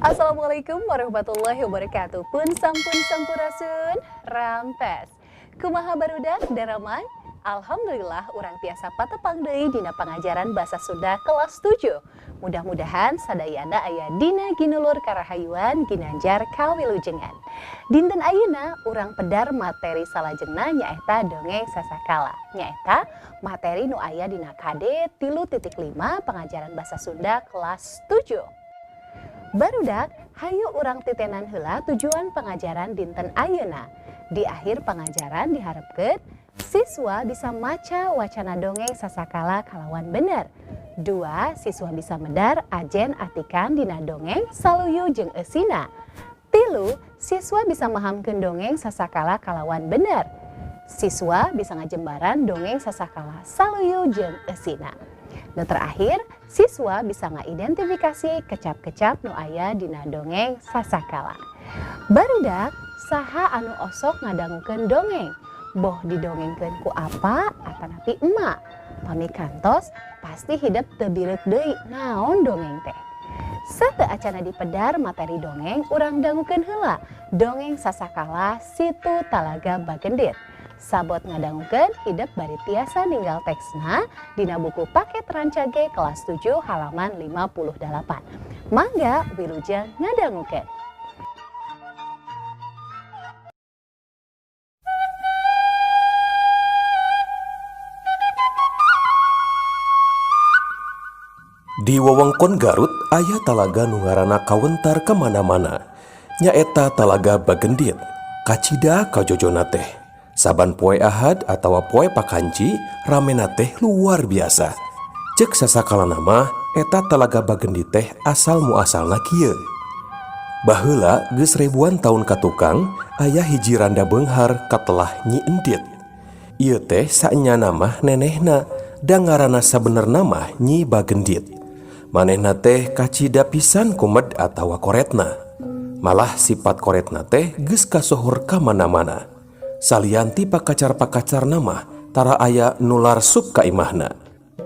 Assalamualaikum warahmatullahi wabarakatuh. Pun sampun sampurasun, rampes. Kumaha barudak daramang? Alhamdulillah urang tiasa patepang deui dina pangajaran bahasa Sunda kelas 7. Mudah-mudahan sadayana aya dina ginulur karahayuan ginanjar kawilujengan. Dinten ayeuna urang pedar materi salajengna nyaeta dongeng sasakala. Nyaeta materi nu aya dina KD 3.5 pengajaran bahasa Sunda kelas 7. Barudak, hayu urang titenan heula tujuan pengajaran dinten ayeuna. Di akhir pengajaran diharapkeun siswa bisa maca wacana dongeng sasakala kalawan bener. 2, siswa bisa medar ajen atikan dina dongeng saluyu jeung eusina. 3, siswa bisa mahamkeun dongeng sasakala kalawan bener. Siswa bisa ngajembaran dongeng sasakala saluyu jeung eusina. Nu terakhir, siswa bisa ngaidentifikasi kecap-kecap nu aya dina dongeng sasakala. Barudak, saha anu osok ngadangukeun dongeng? Boh didongengkeun ku apa atanapi emak? Pami kantos pasti hidep teu bireuk deui naon dongeng teh. Sateu acana dipedar materi dongeng urang dangukeun heula dongeng sasakala Situ Talaga Bagendit. Sabot ngadangukeun hidep bari tiasa ninggal teksna dina buku paket Rancage kelas 7 halaman 58. Mangga wilujeng ngadangukeun. Di wewengkon Garut aya talaga nu ngaranna kawentar kamana-mana. Nyaeta Talaga Bagendit. Kacida kajojona teh. Saban poe Ahad atawa poe Pakanci ramena teh luar biasa. Cek sasakalana mah eta Talaga Bagendit teh asal muasalna kieu. Baheula geus ribuan taun katukang aya hiji randa beunghar katelah Nyi Endit. Ieu teh saenyana mah nenehna da ngaranna sabenerna mah Nyi Bagendit. Manehna teh kacida pisan kumed atawa koretna. Malah sifat koretna teh geus kasohor ka mana-mana. Salian ti pakacar-pakacarna mah tara aya nular sup ka imahna.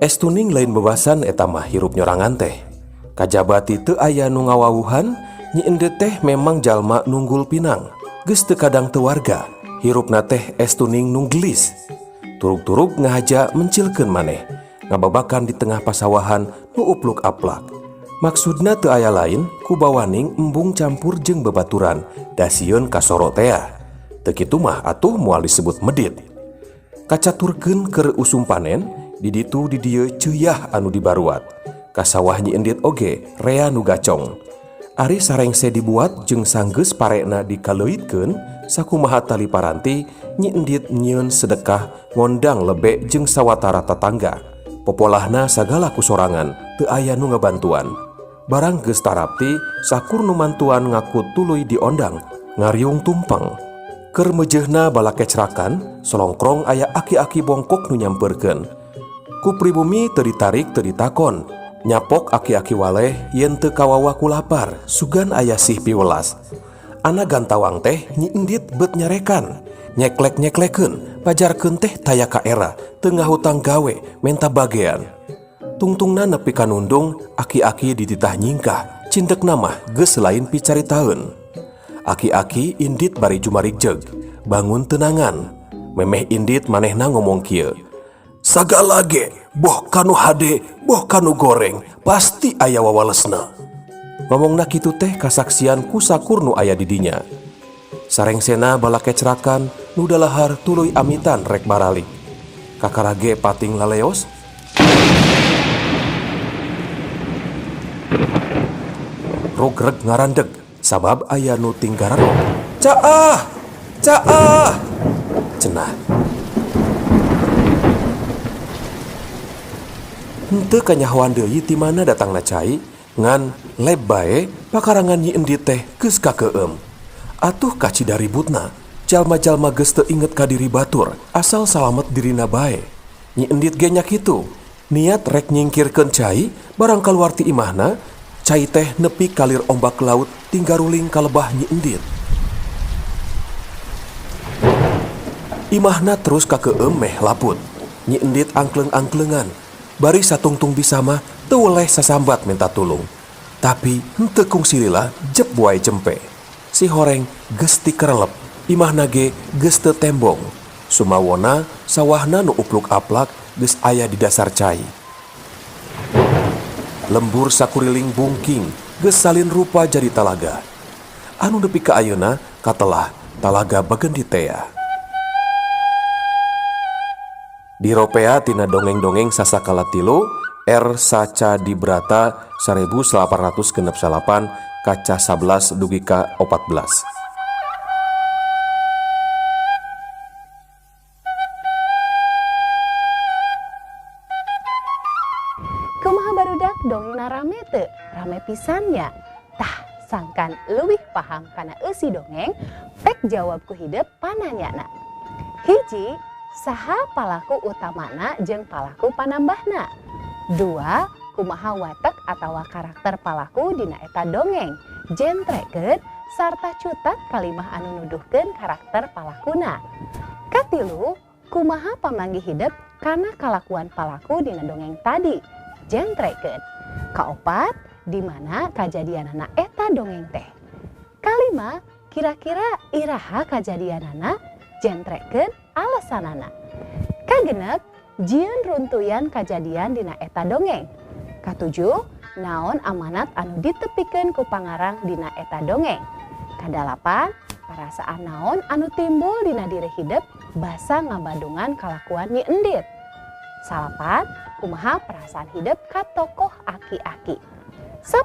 Estuning lain bebasan eta mah hirup nyorangan teh. Kajaba ti teu aya nu ngawawuhan, Nyi Endit teh memang jalma nunggul pinang. Geus teu kadang teu warga, hirupna teh estuning nunggelis. Turug-turug ngahaja mencilkeun maneh. Ngababakan di tengah pasawahan nu upluk aplak. Maksudna teu aya lain kubawaning embung campur jeung babaturan da sieun kasoro tea. Teu kitu mah atuh moal disebut medit. Kacaturkeun keur usum panen, di ditu di dieu ceuyah anu dibaruat. Ka sawah Nyi Endit oge rea nu gacong. Ari sarengse dibuat jeung sanggeus parena dikaleuitkeun sakumaha tali paranti, Nyi Endit nyieun sedekah ngondang lebe jeung sawatara tatangga. Popolahna sagala kusorangan, teu aya nu ngabantuan. Barang geus tarapti, sakur nu mantuan ngaku tuluy diondang, ngariung tumpeng. Keur meujeuhna balakecrakan, solongkrong aya aki-aki bongkok nu nyampeurkeun. Ku pribumi teu ditarik teu ditakon, nyapok aki-aki waleh yen teu kawawa ku lapar, sugan aya sih piwelas. Ana gantawang teh Nyi Endit beut nyarekan, nyeklek-nyeklekeun, pajarkeun teh taya ka era, teu ngahutang gawe, menta bagean. Tungtungna nepi ka nundung, aki-aki dititah nyingkah, cindekna mah geus lain picaritaeun. Aki-aki indit bari jumarigjeg, bangun tenangan. Memeh indit manehna ngomong kieu. Sagala ge, boh kanu hade, boh kanu goreng, pasti aya wawalesna. Ngomongna kitu teh kasaksian ku sakur nu aya di dinya. Sarengsena balakecrakan, nu dalahar tuluy amitan rek baralik. Kakarage pating laleos, rogreg ngarandeg sabab aya nu tinggararok. Caah! Caah! Cenah. Henteu kanyahoan deui ti mana datangna cai, ngan leb bae pakarangan Nyi Endit teh geus kakeueum. Atuh kacida ributna, jalma-jalma geus teu inget ka diri batur, asal salamet dirina bae. Nyi Endit ge nya kitu, niat rek nyingkirkeun cai barang kaluar ti imahna, cai teh nepi kalir ombak laut tinggaruling ka lebah Nyi Endit. Imahna terus kakeueum meh laput. Nyi Endit angkleng-angklengan. Bari satungtung bisa mah teu weleh sasambat minta tulung. Tapi henteu kungsi lila jep wae jempe. Si horeng geus tikerelep, imahna ge geus teu tembong. Sumawona sawahna nu upluk-aplak geus aya di dasar cai. Lembur sakuriling bungking geus salin rupa jadi talaga. Anu nepi ka ayeuna katelah Talaga Bagendit tea. Diropea tina dongeng-dongeng Sasakala 3 R. Saca Dibrata 1869 kaca 11 dugi ka 14. Kumaha barudak dongengna rame teu? Rame pisan nya. Tah, sangkan leuwih paham kana eusi dongeng, pek jawab ku hidep pananyana. Hiji, saha palaku utamana jeung palaku panambahna? Dua, kumaha watek atawa karakter palaku dina eta dongeng? Jentrekeun sarta cutat kalimah anu nuduhkeun karakter palakuna. Katilu, kumaha pamanggih hidep kana kalakuan palaku dina dongeng tadi? Jentrekeun. Kaopat, di mana kajadianana eta dongeng teh? Kalima, kira-kira iraha kajadianana? Jentrekeun alasanana. Kagenep, jieun runtuyan kajadian dina eta dongeng. Katujuh, naon amanat anu ditepikeun ku pangarang dina eta dongeng. Kadalapan, parasaan naon anu timbul dina diri hidep basa ngabadungan kalakuan Nyi Endit. Salapan, kumaha perasaan hidep ka tokoh aki-aki. 10,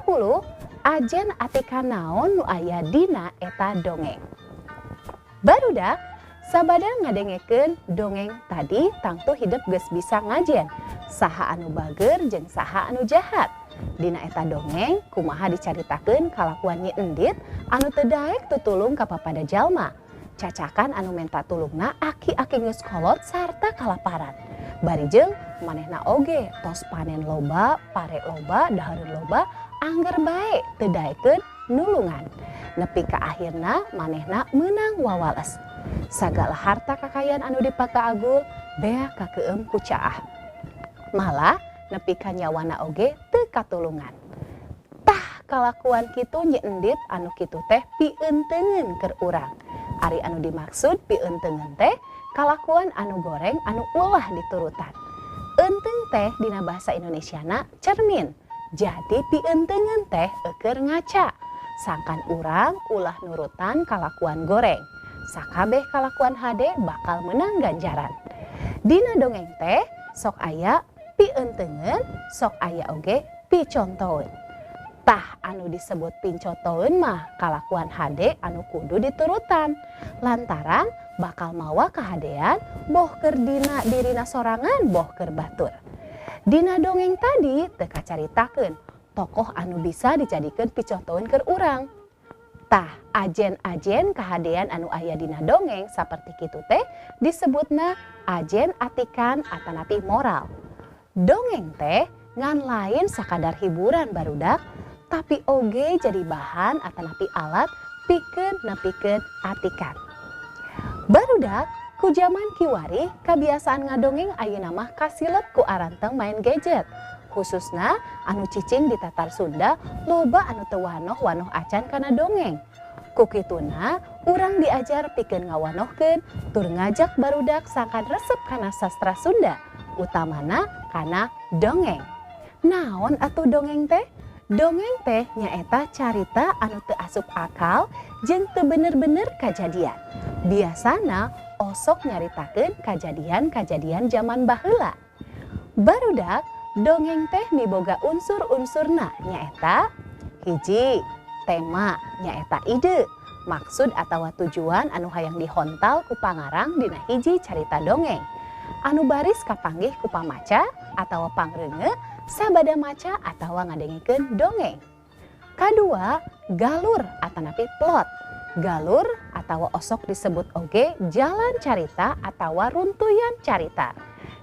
ajen atika naon nu aya dina eta dongeng. Barudak, sabada ngadengekeun dongeng tadi tangtu hidep geus bisa ngajen saha anu bager jeung saha anu jahat. Dina eta dongeng kumaha dicaritakeun kalakuan Nyi Endit anu teu daek tutulung ka papada jalma. Cacakan anu menta tulungna aki-aki geus kolot sarta kalaparan. Bari jeung manehna oge tos panen loba, pare loba, dahareun loba, angger bae teu daekeun nulungan. Nepi ka akhirna manehna meunang wawales. Sagala harta kakayaan anu dipakaagul bea kakeum ku caah. Malah nepi ka nyawana oge teu katulungan. Tah kalakuan kitu Nyi Endit anu kitu teh pientengeun keur urang. Ari anu dimaksud pientengeun teh kalakuan anu goreng anu ulah diturutan. Enteng teh dina bahasa Indonesiana cermin. Jadi pientengeun teh eukeun ngaca. Sangkan urang ulah nurutan kalakuan goreng. Sakabeh kalakuan hade bakal menang ganjaran. Dina dongeng teh sok aya pientengeun, sok aya oge picontoeun. Tah anu disebut pincontoeun mah kalakuan hade anu kudu diturutan. Lantaran bakal mawa kahadean boh keur dina dirina sorangan boh keur batur. Dina dongeng tadi teu kacaritakeun tokoh anu bisa dijadikeun picontoeun keur urang. Tah ajen-ajen kahadean anu aya dina dongeng saperti kitu teh disebutna ajen atikan atanapi moral. Dongeng teh ngan lain sakadar hiburan barudak, tapi oge jadi bahan atanapi alat pikeun nepikeun atikan. Barudak, ku jaman kiwari kabiasaan ngadongeng ayeuna mah kasilep ku aranteng main gadget. Khususna anu cicing di Tatar Sunda loba anu teu wanoh-wanoh acan kana dongeng. Ku kituna urang diajar pikeun ngawanohkeun tur ngajak barudak sangkan resep kana sastra Sunda, utamana kana dongeng. Naon atuh dongeng teh? Dongeng teh nyaeta carita anu teu asup akal jeung teu bener-bener kajadian. Biasana osok nyaritakeun kajadian-kajadian jaman baheula. Barudak, dongeng teh miboga unsur-unsurna nyaeta hiji, tema nyaeta ide, maksud atawa tujuan anu hayang dihontal ku pangarang dina hiji carita dongeng. Anu baris kapanggih ku pamaca atawa pangreunge sabada maca atawa ngadengikeun dongeng. Kadua, galur atanapi plot. Galur atawa osok disebut oge jalan carita atawa runtuyan carita.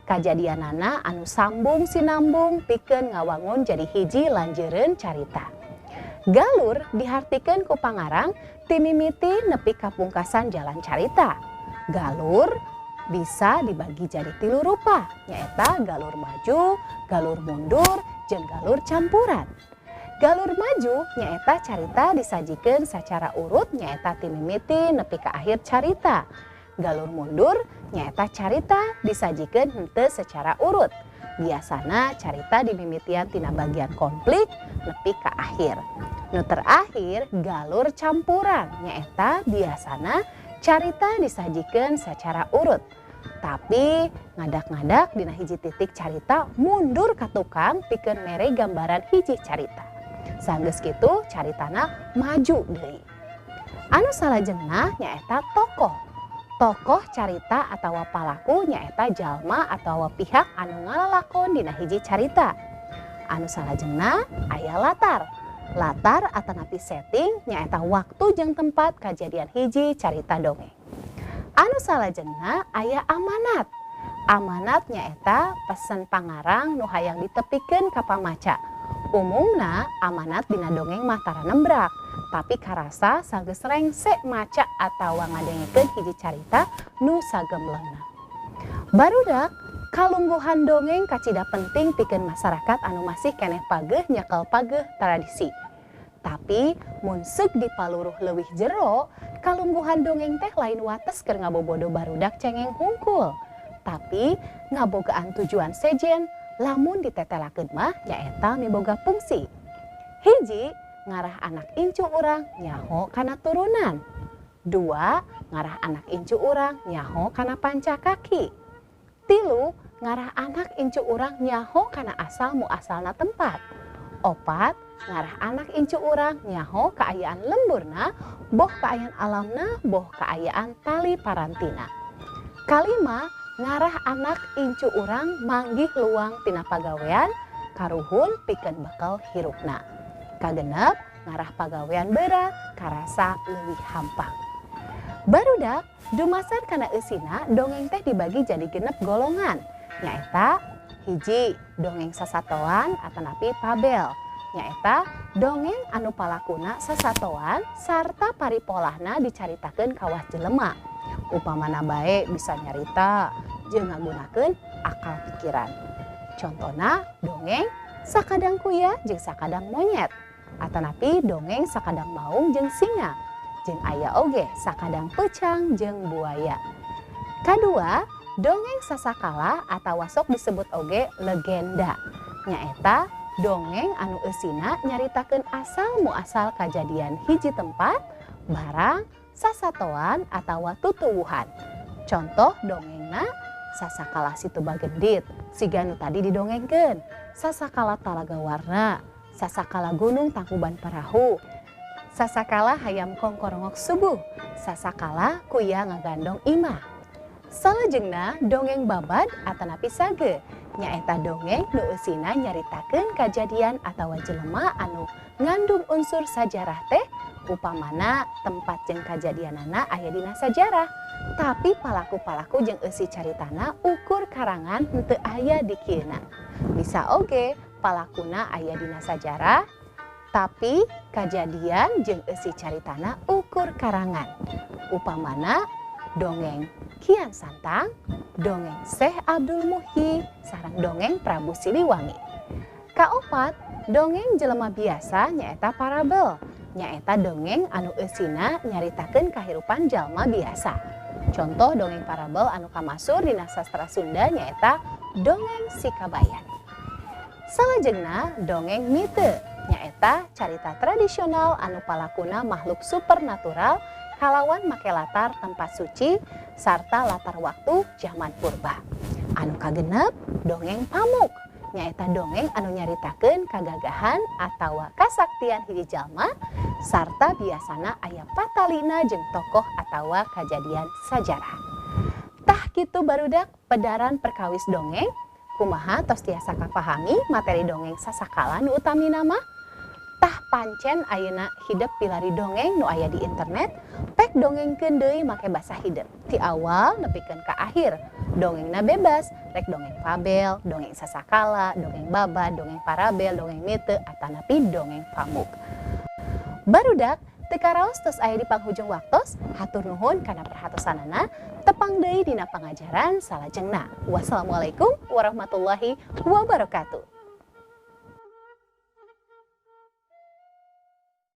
Kajadianana anu sambung sinambung pikeun ngawangun jadi hiji lanjeureun carita. Galur dihartikeun ku pangarang timimiti nepi ka pungkasan jalan carita. Galur Bisa dibagi jadi tilu rupa, nyaeta galur maju, galur mundur, jeung galur campuran. Galur maju nyaeta carita disajikan secara urut, nyaeta ti mimiti nepi ka akhir carita. Galur mundur nyaeta carita disajikan henteu secara urut. Biasana carita dimimitian tina bagian konflik nepi ka akhir. Nu terakhir galur campuran, nyaeta biasana carita disajikan secara urut. Tapi ngadak-ngadak dina hiji titik carita mundur ka tukang pikeun mere gambaran hiji carita. Sanggeus kitu caritana maju deui. Anu salajengna nyaeta tokoh. Tokoh carita atawa palaku nyaeta jalma atawa pihak anu ngalalakon dina hiji carita. Anu salajengna aya latar. Latar atanapi setting nyaeta waktu jeung tempat kajadian hiji carita dongeng. Anu salajengna aya amanat. Amanat nyaeta pesen pangarang nu hayang ditepikeun ka pamaca. Umumna amanat dina dongeng mah tara nembrak, tapi karasa sanggeus rengse maca atawa ngadengekeun hiji carita nu sagemblengna. Barudak, kalungguhan dongeng kacida penting pikeun masyarakat anu masih keneh pageuh nyekel pageuh tradisi. Tapi mun seuk dipaluruh leuwih jero, kalungguhan dongeng teh lain wates keur ngabobodo barudak cengeng hungkul. Tapi ngabogaan tujuan sejen lamun ditetelakeun mah nyaeta miboga fungsi. Hiji, ngarah anak incu urang nyaho kana turunan. Dua, ngarah anak incu urang nyaho kana pancakaki. Tilu, ngarah anak incu urang nyaho kana asal muasalna tempat. Opat, ngarah anak incu urang nyaho kaayaan lemburna, boh kaayaan alamna, boh kaayaan tali parantina. Kalima, ngarah anak incu urang manggih luang tina pagawean karuhun pikeun bekal hirupna. Kagenep, ngarah pagawean berat karasa leuwih hampang. Barudak, dumasar kana eusina dongeng teh dibagi jadi genep golongan, nyaeta hiji dongeng sasatoan atanapi fabel, nyaeta dongeng anu palakuna sasatoan sarta paripolahna dicaritakeun kawas jelema. Upamana bae bisa nyarita jeung ngagunakeun akal pikiran. Contona dongeng sakadang kuya jeung sakadang monyet, atanapi dongeng sakadang maung jeung singa, jeung aya oge sakadang peucang jeung buaya. Kadua, dongeng sasakala atawa sok disebut oge legenda, nyaeta dongeng anu eusina nyaritakeun asal muasal kajadian hiji tempat, barang, sasatoan atawa tutuwuhan. Contoh dongengna sasakala Situ Bagendit, siga nu tadi didongengkeun, sasakala Talaga Warna, sasakala Gunung Tangkuban Parahu, sasakala hayam kongkorongok subuh, sasakala kuya ngagandong imah. Salajengna dongeng babad atanapi sage, nyaeta dongeng nu eusina nyaritakeun kajadian atawa jelema anu ngandung unsur sajarah teh, upamana tempat jeung kajadianana aya dina sajarah, tapi palaku-palaku jeung eusi caritana ukur karangan henteu aya di kieuna. Bisa oge palakuna aya dina sajarah, tapi kajadian jeung eusi caritana ukur karangan. Upamana dongeng Kian Santang, dongeng Syekh Abdul Muhyi, sareng dongeng Prabu Siliwangi. Kaopat, dongeng jelema biasa nyaeta parabel, nyaeta dongeng anu eusina nyaritakeun kahirupan jalma biasa. Contoh dongeng parabel anu kamasur dina sastra Sunda nyaeta dongeng Si Kabayan. Salajengna dongeng mite, nyaeta carita tradisional anu palakuna makhluk supernatural kalawan make latar tempat suci sarta latar waktu zaman purba. Anu kagenep dongeng pamuk, nyaeta dongeng anu nyaritakeun kagagahan atawa kasaktian hiji jalma sarta biasana aya patalina jeung tokoh atawa kajadian sajarah. Tah kitu barudak pedaran perkawis dongeng. Kumaha tos tiasa kapahami materi dongeng sasakala nu utamina mah? Tah pancen ayeuna hidep pilari dongeng nu aya di internet, pek dongengkeun deui make basa hidep. Ti awal nepikeun ka akhir, dongengna bebas, rek dongeng fabel, dongeng sasakala, dongeng babad, dongeng parabel, dongeng mite, atanapi dongeng pamuk. Barudak, Teu karaos tos aya di panghujung waktos, hatur nuhun kana perhatosanana, tepang deui dina pangajaran salajengna. Wassalamualaikum warahmatullahi wabarakatuh.